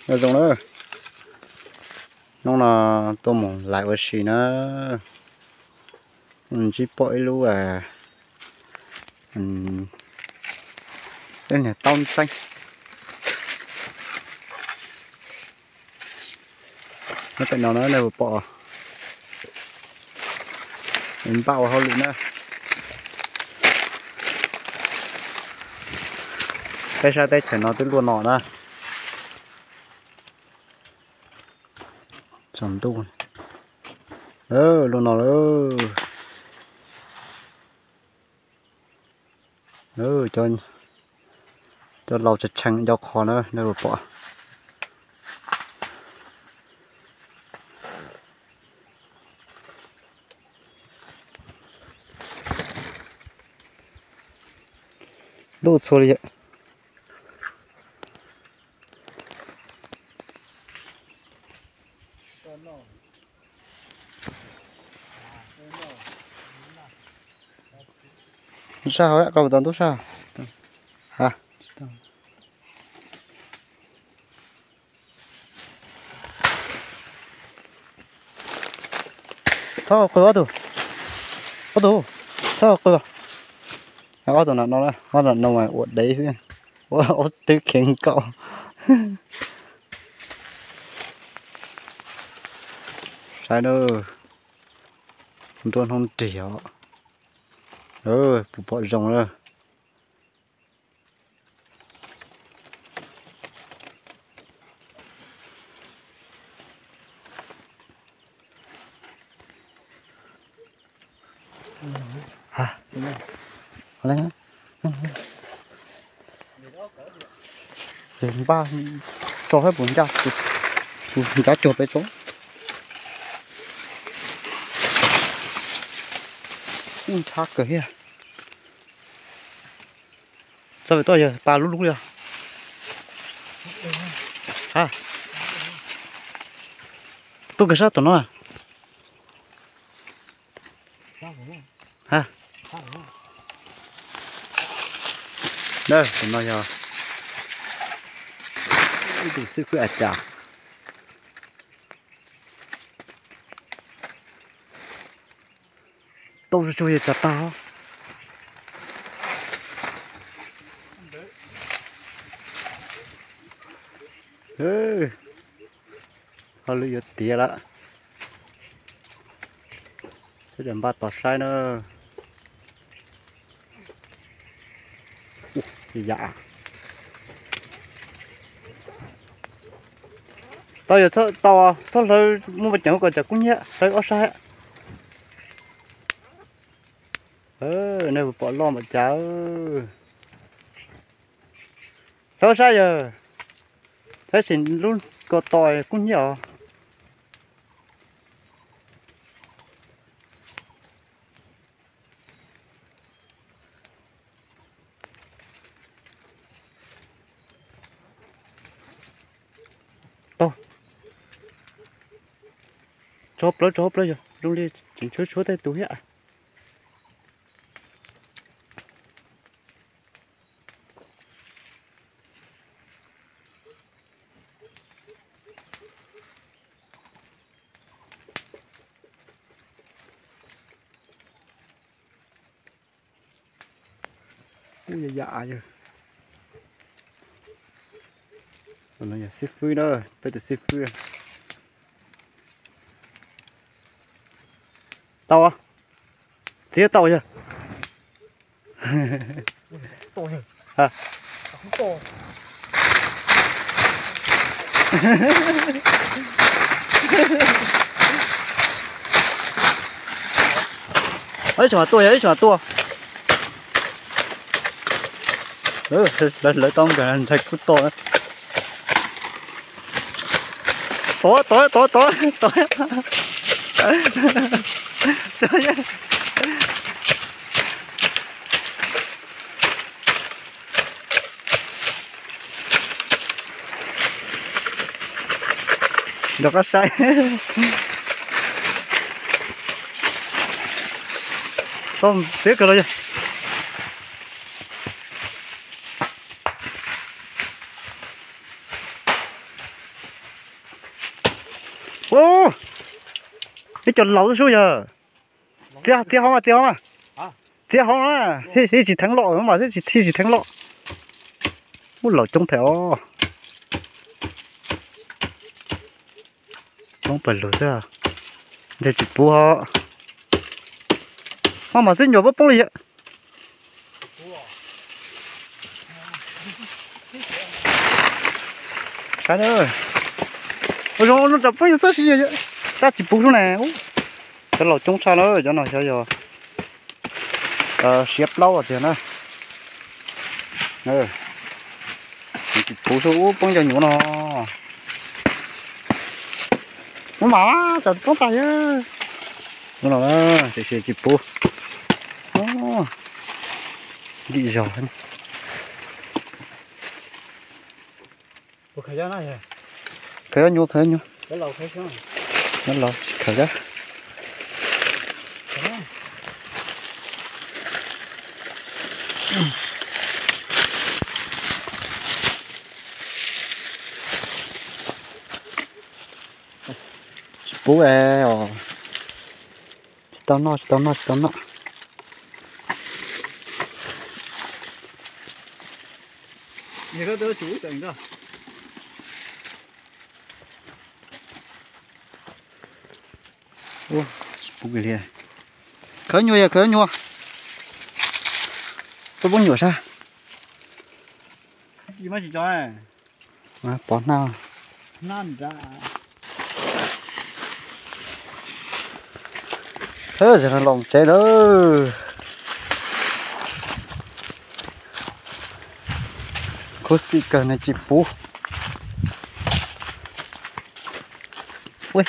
Nyob zoo na, hnub no tuaj mus lais ua si na, ntsib pom ib lub, ib niag taub ntxeeb. Nyob pem no na nej puas pom, npaj ua hauj lwm na. Peb sab teb chaws no twb luaj no na. Tsaus ntuj, luaj no lawm. Cov laus tshee tshee nco qhov na nej puas pom. Luj txhua li. Sab hauv, koj puas tau ntub sab? Ha. Txhob qw ob tug, ob tug, txhob qw. Ob tug no no, ob tug no mas ua dev xwb, ua ob tug kheev nkaum. Saib na, nruab hnub nrig os, puas pom zoo na. Npaj tso thiab puas ncaj, ncav cuag pem tso. Ntxhab kawg thiab. Txog pem toj yog pa lub lub yog. Ha. Tuaj kiag sab tom no. Ha. Tom no yog ib tug xib fwb a cas. Tau tsuag tsuag yog tsav tag. Hauj lwm yuav tiav lawm. Sawv daws npaj tos saib na. Yam tau yog tau, txhob hlawv muaj pas ceem kom tsam kub hnyiab, hlawv ob sab. Nej puas pom loj npaum cas. Hlawv ob sab yog, tab sis lub ko taw kub hnyiab os. Tau. Tso plawv, tso plawv yog zoo li tseem tshuav tshuav tej tus thiab. Ub, yam yam yog. Yog xib fwb na, peb tus xib fwb. Tau, txiav tau yog. Ib tsam tuaj, yog ib tsam tuaj. Lawv tau nkawd ntshai kub to. Tod, tod, tod, tod, tod. Nrog qab saib. Tau txiav kawg los yog. Ub, ib co laus xwb yog. Txiav, txiav hauv mas, txiav hauv mas. Txiav hauv na, thiaj tsis theev loj mas, thiaj tsis theev loj. Ub, laus coob thiab os. Poob pawg lug xwb, ntshe tsis puv os. Maj mam xwb nyuam poob poob li yom. Saib na, ua zoo no tsam poob yog xab si, tab tsis puv sub ne. Cov laus coob tshaj na, cov no xyov yog siab plaub tiag na. Tsis puv sub, ub, poob cov nyuam no. Ub, mam tsam poob tas yog. Ub no, tiam sis tsis puv. Nkim zog. Khaws nyuam, khaws nyuam. Nyob los khaws. Tsis pub os. Tsis tau noj, tsis tau noj, tsis tau noj. Tsis pub kiag li. Khaws nyuam yog khaws nyuam. Tuaj poob nyuam sab. Pov hnab. Zaum no los tsev lawm. Khuv xim kawg ne tsis puv. Ui,